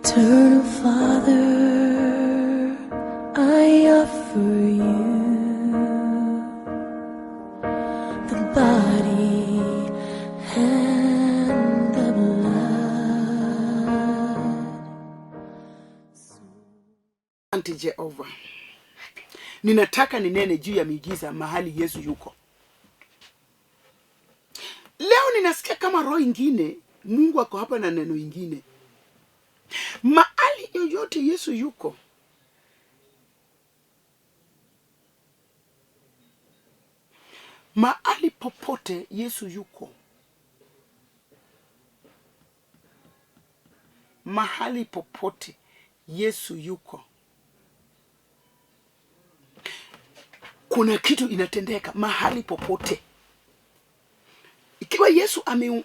Eternal Father, I offer you the body and the blood. Asante Jehova. Ninataka ninene juu ya miujiza mahali Yesu yuko. Leo ninasikia kama roho ingine, Mungu ako hapa na neno ingine. Mahali yoyote Yesu yuko, mahali popote Yesu yuko, mahali popote Yesu yuko, kuna kitu inatendeka mahali popote. Ikiwa Yesu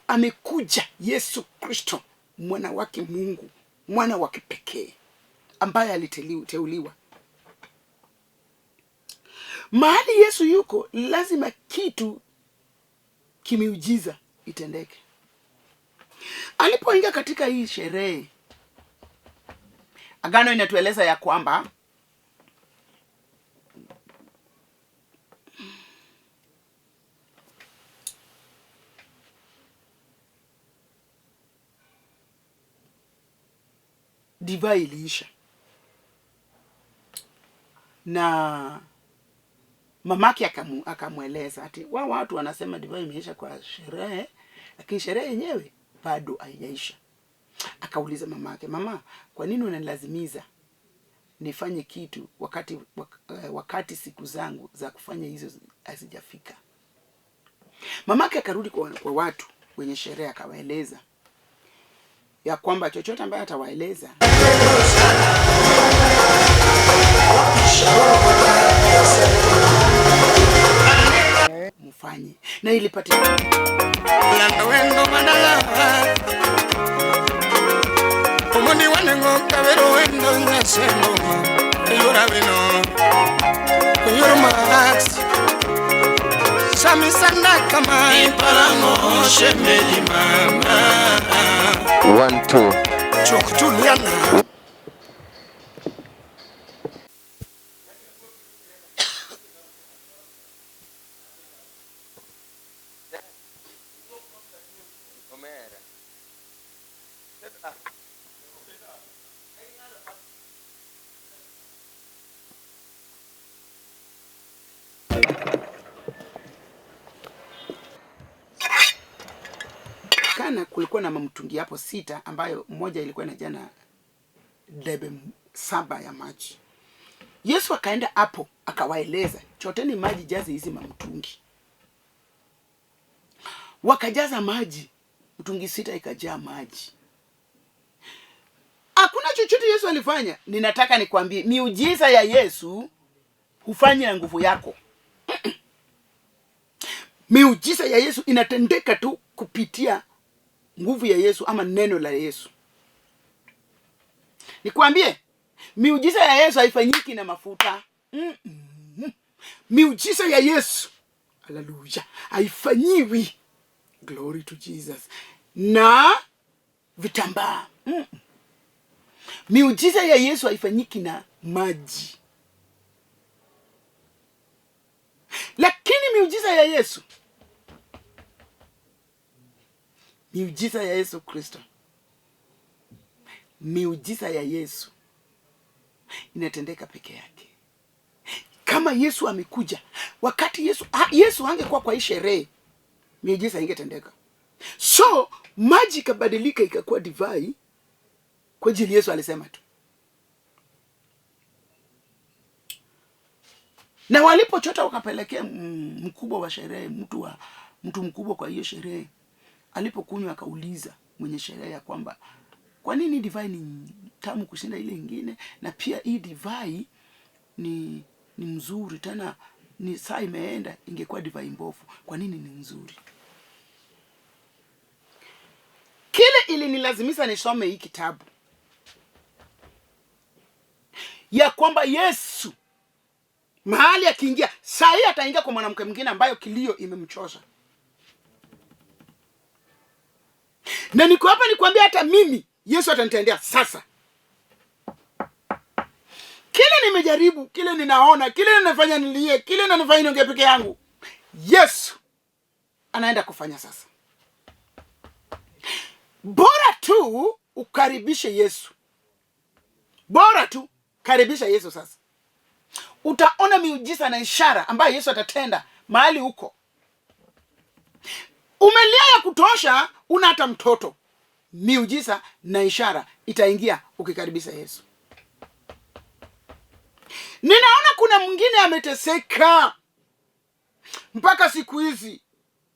amekuja, Yesu Kristo mwana wake Mungu, mwana wa kipekee ambaye aliteuliwa, mahali Yesu yuko lazima kitu kimiujiza itendeke. Alipoingia katika hii sherehe, Agano inatueleza ya kwamba divai iliisha na mamake akamweleza ati wa watu wanasema divai imeisha kwa sherehe, lakini sherehe yenyewe bado haijaisha. Akauliza mamake, mama, kwa nini unanilazimiza nifanye kitu wakati siku zangu za kufanya hizo hazijafika? Mamake akarudi kwa watu wenye sherehe akawaeleza ya kwamba chochote ambaye atawaeleza mfanye, na ilipatikana One, two. Kana kulikuwa na mamtungi hapo 6 ambayo moja ilikuwa inajaa na debe 7 ya maji. Yesu akaenda hapo akawaeleza, choteni maji, jaze hizi mamtungi. Wakajaza maji, mtungi 6 ikajaa maji. Hakuna chochote Yesu alifanya. Ninataka nikwambie miujiza ya Yesu hufanya na nguvu yako. Miujiza ya Yesu inatendeka tu kupitia nguvu ya Yesu ama neno la Yesu. Nikwambie, miujiza ya Yesu haifanyiki na mafuta. Miujiza ya Yesu, haleluya, haifanyiwi, glory to Jesus, na vitambaa. Miujiza ya Yesu haifanyiki na maji. Lakini miujiza ya Yesu, miujiza ya Yesu Kristo, miujiza ya Yesu inatendeka peke yake. Kama Yesu amekuja, wakati Yesu angekuwa kwa hii sherehe, miujiza ingetendeka. So maji ikabadilika ikakuwa divai kwa ajili Yesu alisema tu. Na walipochota wakapelekea mkubwa wa sherehe, mtu mkubwa kwa hiyo sherehe. Alipokunywa akauliza mwenye sherehe ya kwamba kwa nini divai ni tamu kushinda ile nyingine, na pia hii divai ni mzuri tena, ni saa imeenda ingekuwa divai mbovu, kwa nini ni nzuri? Kile ilinilazimisha nisome hii kitabu ya kwamba Yesu mahali akiingia, saa hii ataingia kwa mwanamke mwingine ambayo kilio imemchosha. Na niko hapa nikwambia hata mimi Yesu atanitendea sasa. Kile nimejaribu, kile ninaona, kile ninafanya nilie, kile ninafanya niongee peke yangu, Yesu anaenda kufanya sasa. Bora tu ukaribishe Yesu, bora tu karibisha Yesu sasa, utaona miujiza na ishara ambayo Yesu atatenda mahali huko. Umelia ya kutosha, una hata mtoto, miujiza na ishara itaingia ukikaribisha Yesu. Ninaona kuna mwingine ameteseka mpaka siku hizi,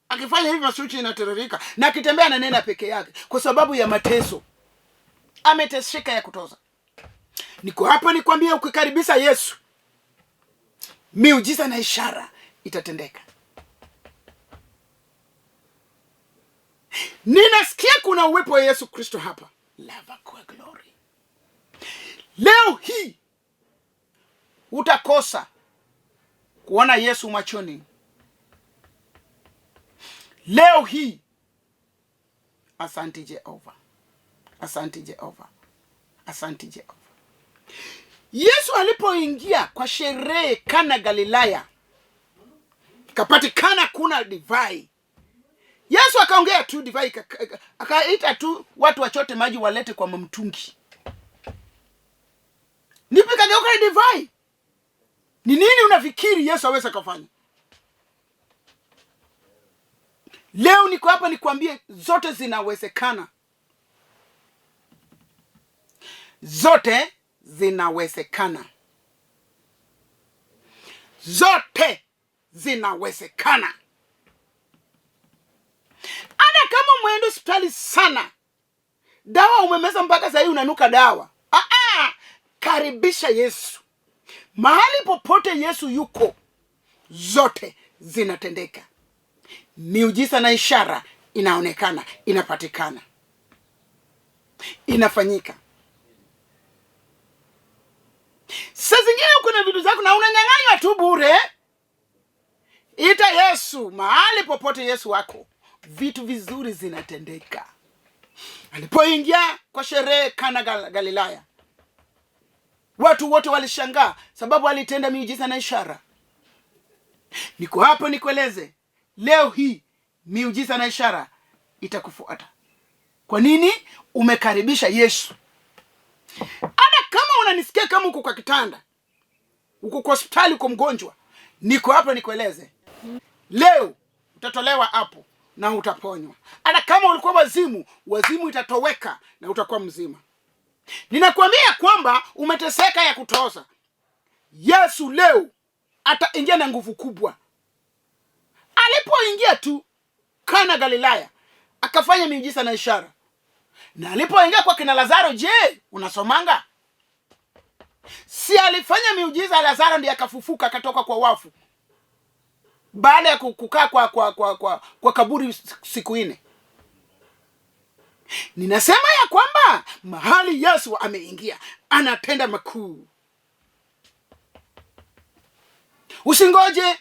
akifanya hivi masuchi inatiririka, na akitembea ananena peke yake kwa sababu ya mateso. Ameteseka ya kutosha. Niko hapa nikwambie, ukikaribisha Yesu, miujiza na ishara itatendeka. Ninasikia kuna uwepo wa Yesu Kristo hapa. Lava kwa glory. Leo hii utakosa kuona Yesu machoni. Leo hii, asante Jehova, asante Jehova, asante Jehova. Yesu alipoingia kwa sherehe Kana Galilaya, ikapatikana kuna divai. Yesu akaongea tu divai, akaita tu watu wachote maji walete kwa mtungi, ndipo ikageuka divai. Ni nini unafikiri Yesu aweza kufanya? Leo niko hapa nikwambie, zote zinawezekana, zote zinawezekana, zote zinawezekana. Hata kama umeenda hospitali sana, dawa umemeza mpaka sahii unanuka dawa, karibisha Yesu. Mahali popote Yesu yuko, zote zinatendeka. Miujiza na ishara inaonekana, inapatikana, inafanyika. Saa zingine uko na vitu zako na unanyang'anywa tu bure. Ita Yesu mahali popote Yesu wako, vitu vizuri zinatendeka. Alipoingia kwa sherehe Kana Galilaya, watu wote walishangaa sababu alitenda miujiza na ishara. Niko hapo nikueleze, leo hii miujiza na ishara itakufuata. Kwa nini? Umekaribisha Yesu. Hata kama unanisikia kama uko kwa kitanda, uko kwa hospitali, uko mgonjwa, niko hapa nikueleze, leo utatolewa hapo na utaponywa. Hata kama ulikuwa wazimu, wazimu itatoweka na utakuwa mzima. Ninakuambia kwamba umeteseka ya kutosha. Yesu leo ataingia na nguvu kubwa. Alipoingia tu Kana Galilaya, akafanya miujiza na ishara. Na alipoingia kwa kina Lazaro, je, unasomanga? Si alifanya miujiza, Lazaro ndiye akafufuka akatoka kwa wafu baada ya kukaa kwa kaburi siku 4. Ninasema ya kwamba mahali Yesu ameingia anatenda makuu. Usingoje,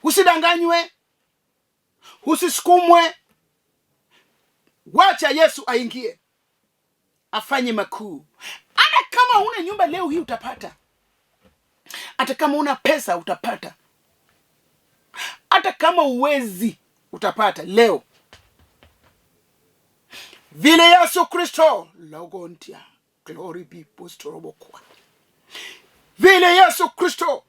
usidanganywe, usisukumwe. Wacha Yesu aingie afanye makuu. Hata kama huna nyumba leo hii utapata, hata kama huna pesa utapata, hata kama uwezi utapata leo. Vile Yesu Kristo logontia glory be postorobokwa, vile Yesu Kristo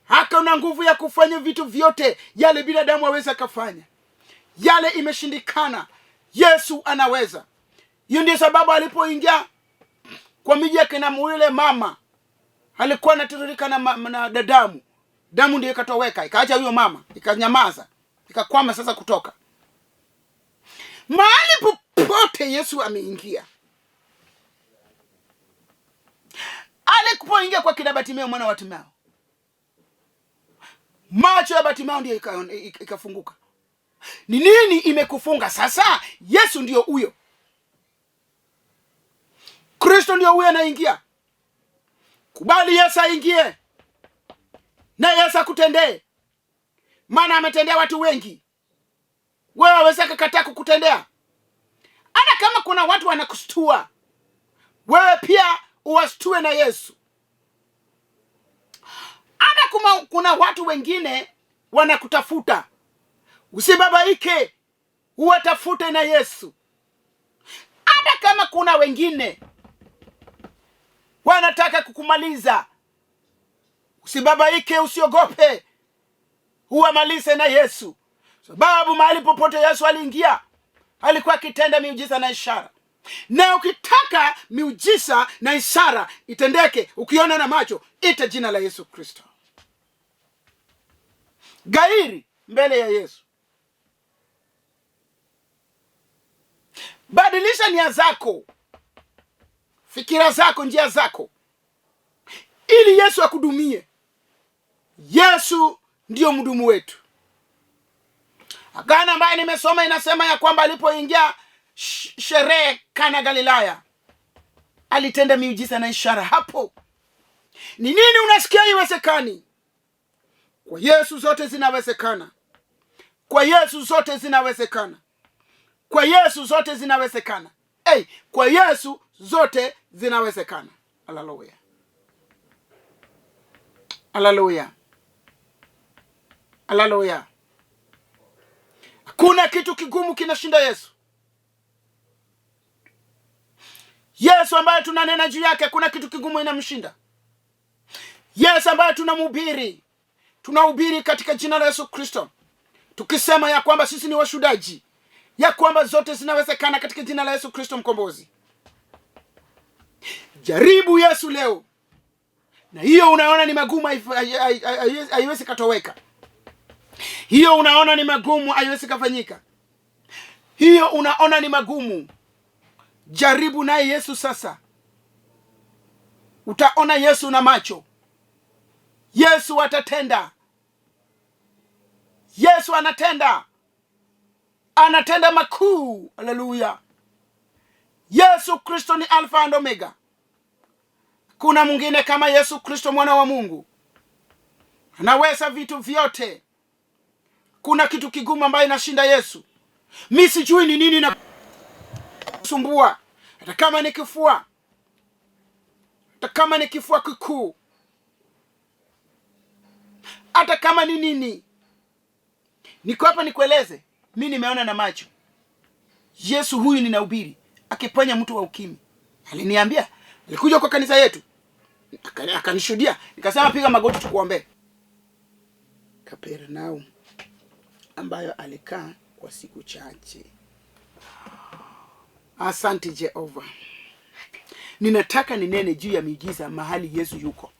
hakuna nguvu ya kufanya vitu vyote yale binadamu aweza kafanya, yale imeshindikana, Yesu anaweza. Hiyo ndio sababu alipoingia kwa miji yake na yule mama alikuwa anatiririka na damu, damu ndio ikatoweka, ikaacha huyo mama, ikanyamaza, ikakwama sasa kutoka. Mahali popote Yesu ameingia. Alipoingia kwa kina Bartimeo mwana wa Timao, macho ya Bartimeo ndio ikafunguka. Ni nini imekufunga sasa? Yesu ndio huyo, Kristo ndio huyo anaingia. Kubali Yesu aingie na Yesu akutendee, maana ametendea watu wengi. Wewe waweza kukataa kukutendea? Hata kama kuna watu wanakustua, Wewe pia uwashtue na Yesu. Hata kuna watu wengine wanakutafuta, usibabaike, uwatafute na Yesu. Hata kama kuna wengine wanataka kukumaliza, usibabaike, usiogope, uwamalize na Yesu, sababu mahali popote Yesu aliingia alikuwa akitenda miujiza na ishara. Na ukitaka miujiza na ishara itendeke, ukiona na macho, ita jina la Yesu Kristo. Gairi mbele ya Yesu, badilisha nia zako, fikira zako, njia zako, ili Yesu akudumie. Yesu ndiyo mdumu wetu. Agano ambayo nimesoma inasema ya kwamba alipoingia sherehe Kana Galilaya, alitenda miujiza na ishara hapo. Ni nini unasikia haiwezekani? Kwa Yesu zote zinawezekana. Kwa Yesu zote zinawezekana. Kwa Yesu zote zinawezekana. Hey, kwa Yesu zote zinawezekana. Haleluya. Haleluya. Haleluya. Hakuna kitu kigumu kinashinda Yesu. Yesu ambaye tunanena juu yake, hakuna kitu kigumu inamshinda. Yesu ambaye tunamhubiri, tunahubiri katika jina la Yesu Kristo, tukisema ya kwamba sisi ni washuhudaji ya kwamba zote zinawezekana katika jina la Yesu Kristo mkombozi. Jaribu Yesu leo, na hiyo unaona ni magumu, haiwezi katoweka. Hiyo unaona ni magumu, haiwezi kafanyika. Hiyo unaona ni magumu, jaribu naye Yesu sasa. Utaona Yesu na macho. Yesu atatenda. Yesu anatenda, anatenda makuu. Haleluya! Yesu Kristo ni Alfa and Omega. Kuna mwingine kama Yesu Kristo mwana wa Mungu, anaweza vitu vyote. Kuna kitu kigumu ambayo inashinda Yesu. Mi sijui ni nini na sumbua, hata kama ni kifua, hata kama ni kifua kikuu, hata kama ni nini. Niko hapa nikueleze, mi nimeona na macho Yesu huyu ninahubiri akiponya mtu wa ukimwi. Aliniambia, alikuja kwa kanisa yetu akanishuhudia, nikasema piga magoti tukuombee. Kapernaum, ambayo alikaa kwa siku chache. Asante Jehova. Ninataka ninene juu ya miujiza mahali Yesu yuko.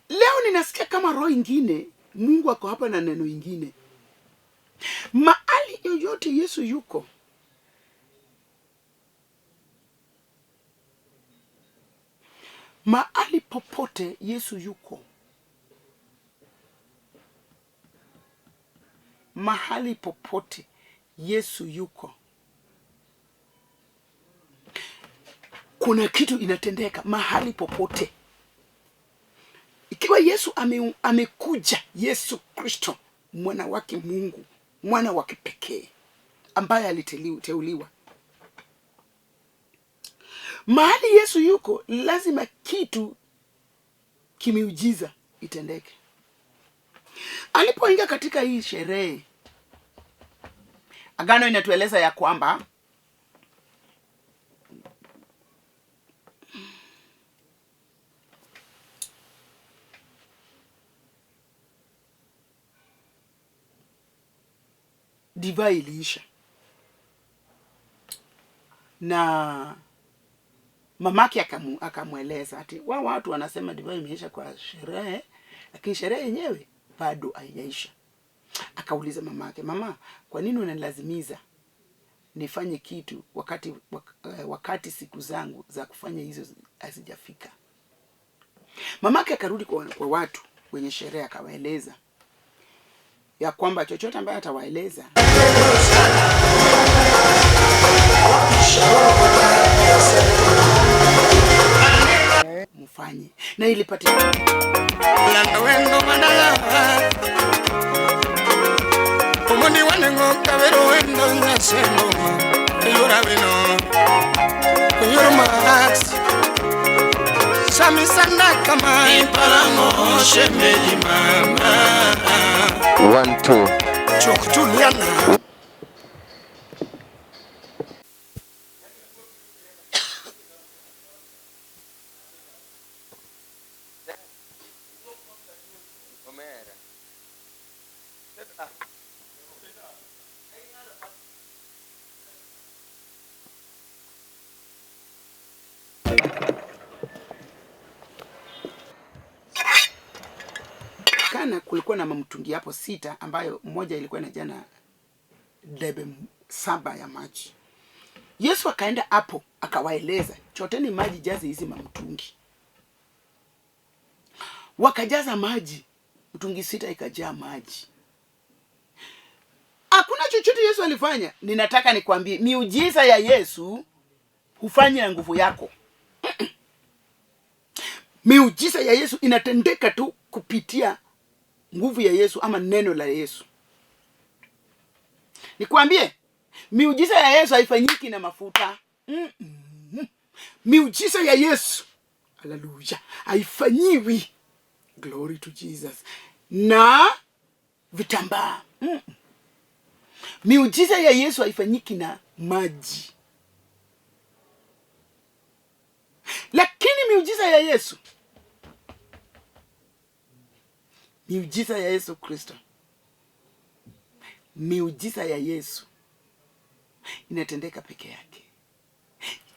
Leo ninasikia kama roho ingine, Mungu ako hapa na neno ingine. Mahali yoyote Yesu yuko, mahali popote Yesu yuko, mahali popote Yesu yuko, kuna kitu inatendeka mahali popote. Ikiwa Yesu amekuja, Yesu Kristo mwana wake Mungu, mwana wa kipekee ambaye aliteuliwa, mahali Yesu yuko lazima kitu kimiujiza itendeke. Alipoingia katika hii sherehe, Agano inatueleza ya kwamba divai iliisha na mamake akamweleza ati watu wanasema divai imeisha kwa sherehe, lakini sherehe yenyewe bado haijaisha. Akauliza mamake, mama, kwa nini unanilazimiza nifanye kitu wakati siku zangu za kufanya hizo hazijafika? Mamake akarudi kwa watu wenye sherehe akawaeleza ya kwamba chochote ambaye atawaeleza mfanye, na ilipatikana. Omundi wanengo kabero wendo ngasemo yura bino. Yor Max Sami Sanda kama Iparango shemeji mama. 1, 2. Chok Juliana. Kana kulikuwa na mamtungi hapo 6 ambayo mmoja ilikuwa inajaa na debe 7 ya maji. Yesu akaenda hapo akawaeleza, choteni maji, jaze hizi mamtungi. Wakajaza maji, mtungi 6 ikajaa maji. Hakuna chochote Yesu alifanya. Ninataka nikwambie, miujiza ya Yesu hufanya na nguvu yako. Miujiza ya Yesu inatendeka tu kupitia nguvu ya Yesu ama neno la Yesu. Nikwambie, miujiza ya Yesu haifanyiki na mafuta. Miujiza ya Yesu, haleluya, haifanyiwi, glory to Jesus, na vitambaa. Miujiza ya Yesu haifanyiki na maji. Lakini miujiza ya Yesu, miujiza ya Yesu Kristo, miujiza ya Yesu inatendeka peke yake.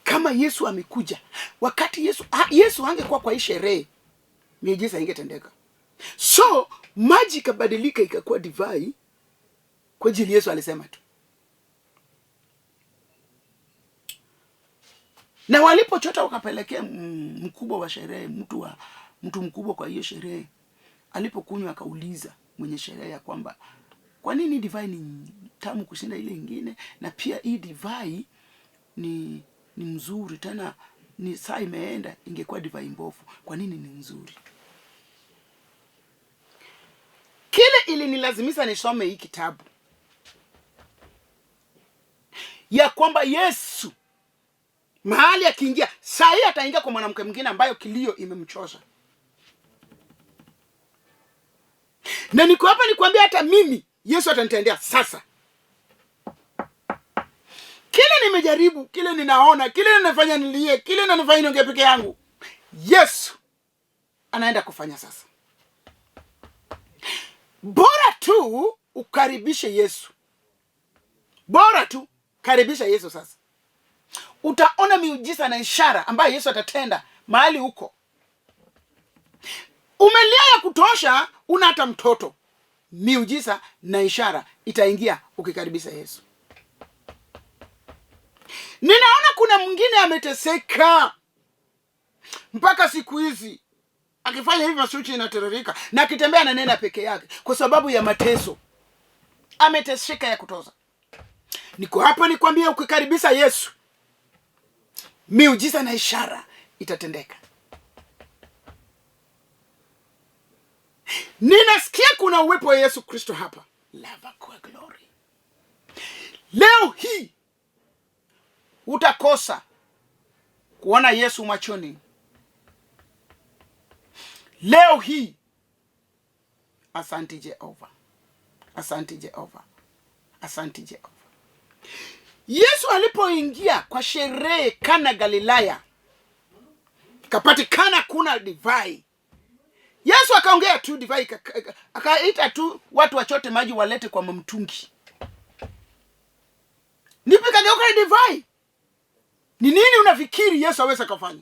Kama Yesu amekuja, wakati Yesu angekuwa kwa hii sherehe, miujiza ingetendeka. So maji ikabadilika ikakuwa divai kwa ajili Yesu alisema tu. Na walipochota wakapelekea mkubwa wa sherehe, mtu mkubwa kwa hiyo sherehe. Alipokunywa akauliza mwenye sherehe ya kwamba kwa nini divai ni tamu kushinda ile nyingine, na pia hii divai ni mzuri tena, ni saa imeenda ingekuwa divai mbovu, kwa nini ni nzuri? Kile ilinilazimisha nisome hii kitabu ya kwamba Yesu mahali akiingia, saa hii ataingia kwa mwanamke mwingine ambayo kilio imemchosha. Na niko hapa nikwambia hata mimi Yesu atanitendea sasa. Kile nimejaribu, kile ninaona, kile ninafanya nilie, kile ninafanya niongee peke yangu, Yesu anaenda kufanya sasa. Bora tu ukaribishe Yesu. Bora tu karibisha Yesu sasa. Utaona miujiza na ishara ambayo Yesu atatenda mahali huko. Umelia ya kutosha, una hata mtoto. Miujiza na ishara itaingia ukikaribisha Yesu. Ninaona kuna mwingine ameteseka mpaka siku hizi, akifanya hivi masuchi inatiririka, na akitembea ananena peke yake kwa sababu ya mateso. Ameteseka ya kutosha. Niko hapa nikwambie, ukikaribisha Yesu, miujiza na ishara itatendeka. Ninasikia kuna uwepo wa Yesu Kristo hapa. Lava kwa glory. Leo hii utakosa kuona Yesu machoni. Leo hii, asante Jehova. Asante Jehova. Asante Jehova. Yesu alipoingia kwa sherehe Kana Galilaya, ikapatikana kuna divai. Yesu akaongea tu divai, akaita tu watu wachote maji walete kwa mtungi. Ndipo ikageuka divai. Ni nini unafikiri Yesu aweza kufanya?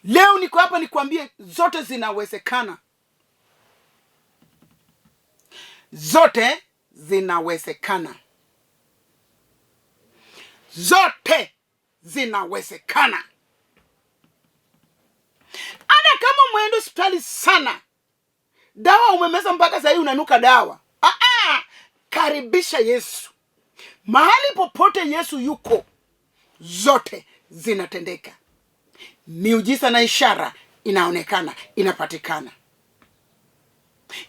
Leo niko hapa nikwambie zote zinawezekana. Zote zinawezekana. Zote zinawezekana. Hata kama umeenda hospitali sana, dawa umemeza mpaka sasa hivi unanuka dawa. Karibisha Yesu. Mahali popote Yesu yuko, zote zinatendeka. Miujiza na ishara inaonekana, inapatikana,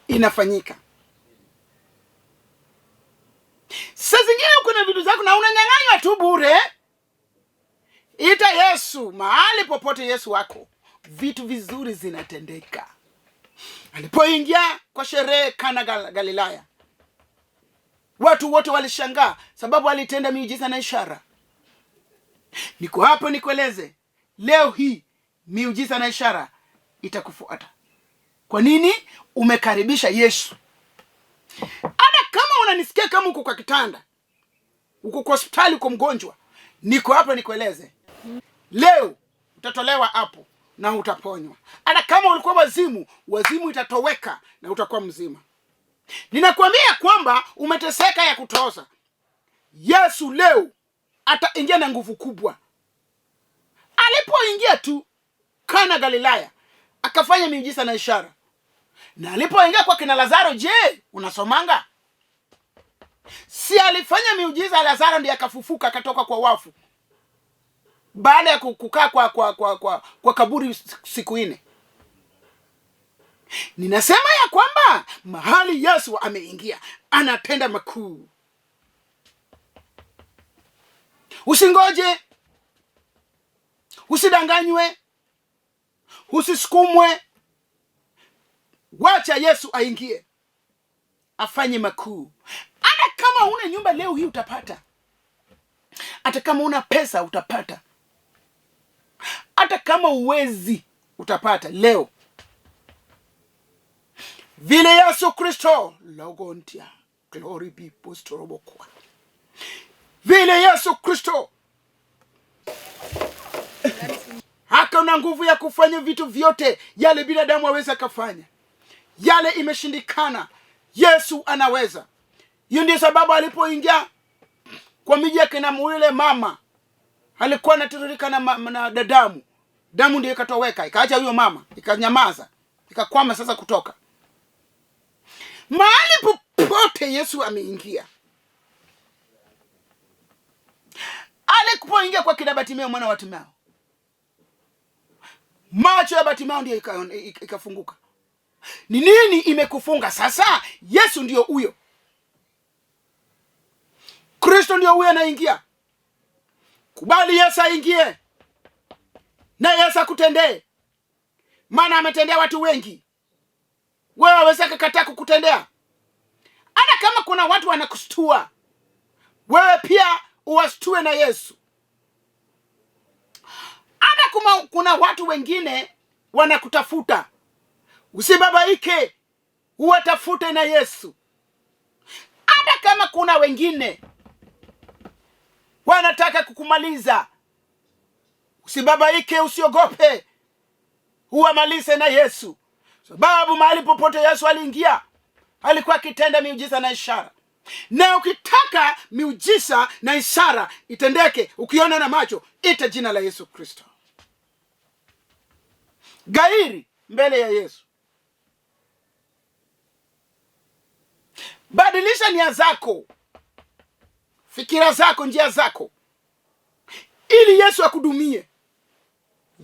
inafanyika. Saa zingine uko na vitu zako na unanyang'anywa tu bure. Ita Yesu mahali popote Yesu wako, vitu vizuri zinatendeka. Alipoingia kwa sherehe Kana Galilaya, watu wote walishangaa sababu alitenda miujiza na ishara. Niko hapo nikueleze leo hii, miujiza na ishara itakufuata. Kwa nini? Umekaribisha Yesu. Hata kama unanisikia kama uko kwa kitanda, uko kwa hospitali, uko mgonjwa, niko hapa nikueleze leo utatolewa hapo na utaponywa. Hata kama ulikuwa wazimu, wazimu itatoweka na utakuwa mzima. Ninakuambia kwamba umeteseka ya kutosa, Yesu leo ataingia na nguvu kubwa. Alipoingia tu Kana Galilaya akafanya miujiza na ishara, na alipoingia kwa kina Lazaro, je, unasomanga? Si alifanya miujiza, Lazaro ndiye akafufuka akatoka kwa wafu baada ya kukaa kwa kaburi siku 4. Ninasema ya kwamba mahali Yesu ameingia anatenda makuu. Usingoje, usidanganywe, usisukumwe. Wacha Yesu aingie afanye makuu. Hata kama huna nyumba leo hii utapata, hata kama huna pesa utapata, hata kama uwezi utapata leo. Vile Yesu Kristo logontia glory be postorobokwa, vile Yesu Kristo hakuna nguvu ya kufanya vitu vyote yale binadamu aweza kafanya, yale imeshindikana, Yesu anaweza. Hiyo ndio sababu alipoingia kwa miji yake na yule mama alikuwa anatiririka na damu, damu ndio ikatoweka, ikaacha huyo mama, ikanyamaza, ikakwama sasa kutoka. Mahali popote Yesu ameingia. Alipoingia kwa kina Bartimeo mwana wa Timao, macho ya Bartimeo ndio ikafunguka. Ni nini imekufunga sasa? Yesu ndio huyo, Kristo ndio huyo anaingia. Kubali Yesu aingie na Yesu akutendee, maana ametendea watu wengi. Wewe waweza kukataa kukutendea? Hata kama kuna watu wanakustua, wewe pia uwastue na Yesu. Hata kuna watu wengine wanakutafuta, usibabaike, uwatafute na Yesu. Hata kama kuna wengine wanataka kukumaliza, usibabaike, usiogope, uwamalize na Yesu. Sababu mahali popote Yesu aliingia alikuwa akitenda miujiza na ishara. Na ukitaka miujiza na ishara itendeke, ukiona na macho, ita jina la Yesu Kristo. Gairi mbele ya Yesu. Badilisha nia zako, fikira zako, njia zako, ili Yesu akudumie.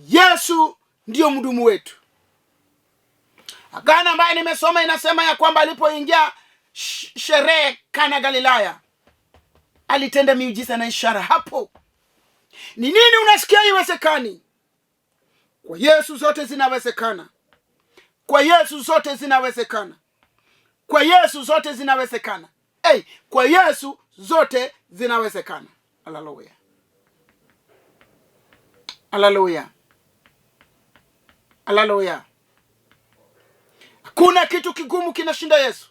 Yesu ndiyo mdumu wetu. Agano ambayo nimesoma inasema ya kwamba alipoingia sherehe Kana Galilaya alitenda miujiza na ishara hapo. Ni nini unasikia haiwezekani? Kwa Yesu zote zinawezekana. Kwa Yesu zote zinawezekana. Kwa Yesu zote zinawezekana. Hey, kwa Yesu zote zinawezekana. Haleluya. Haleluya. Haleluya. Hakuna kitu kigumu kinashinda Yesu.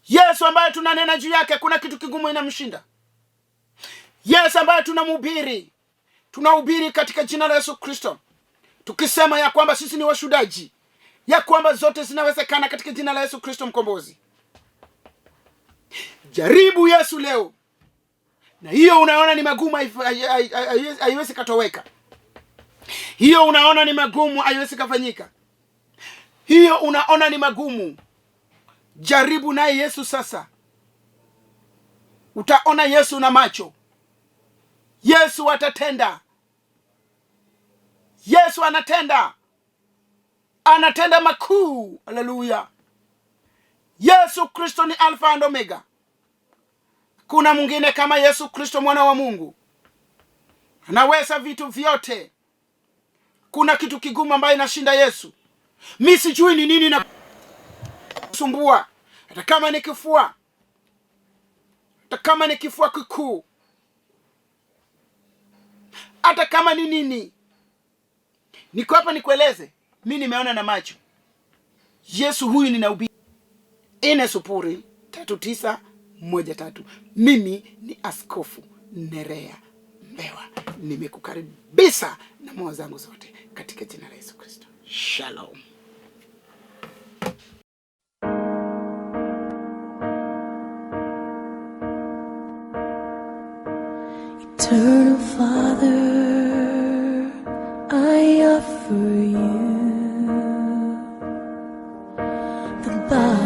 Yesu ambaye tunanena juu yake, hakuna kitu kigumu inamshinda. Yesu ambaye tunamhubiri, tunahubiri katika jina la Yesu Kristo, tukisema ya kwamba sisi ni washuhudaji ya kwamba zote zinawezekana katika jina la Yesu Kristo mkombozi. Jaribu Yesu leo, na hiyo unaona ni magumu, haiwezi katoweka. Hiyo unaona ni magumu, haiwezi kafanyika. Hiyo unaona ni magumu, jaribu naye Yesu sasa. Utaona Yesu na macho. Yesu atatenda. Yesu anatenda. Anatenda makuu. Haleluya. Yesu Kristo ni Alfa and Omega. Kuna mwingine kama Yesu Kristo mwana wa Mungu. Anaweza vitu vyote. Kuna kitu kigumu ambaye inashinda Yesu. Mi sijui ni nini na sumbua. Hata kama ni kifua, hata kama ni kifua kikuu, hata kama ni nini, niko hapa nikueleze. Mi nimeona na macho Yesu huyu ninahubiri. 403913. Mimi ni Askofu Nerea Mbewa, nimekukaribisha na moyo zangu zote katika jina la Yesu Kristo. Shalom. Eternal Father, I offer you the body.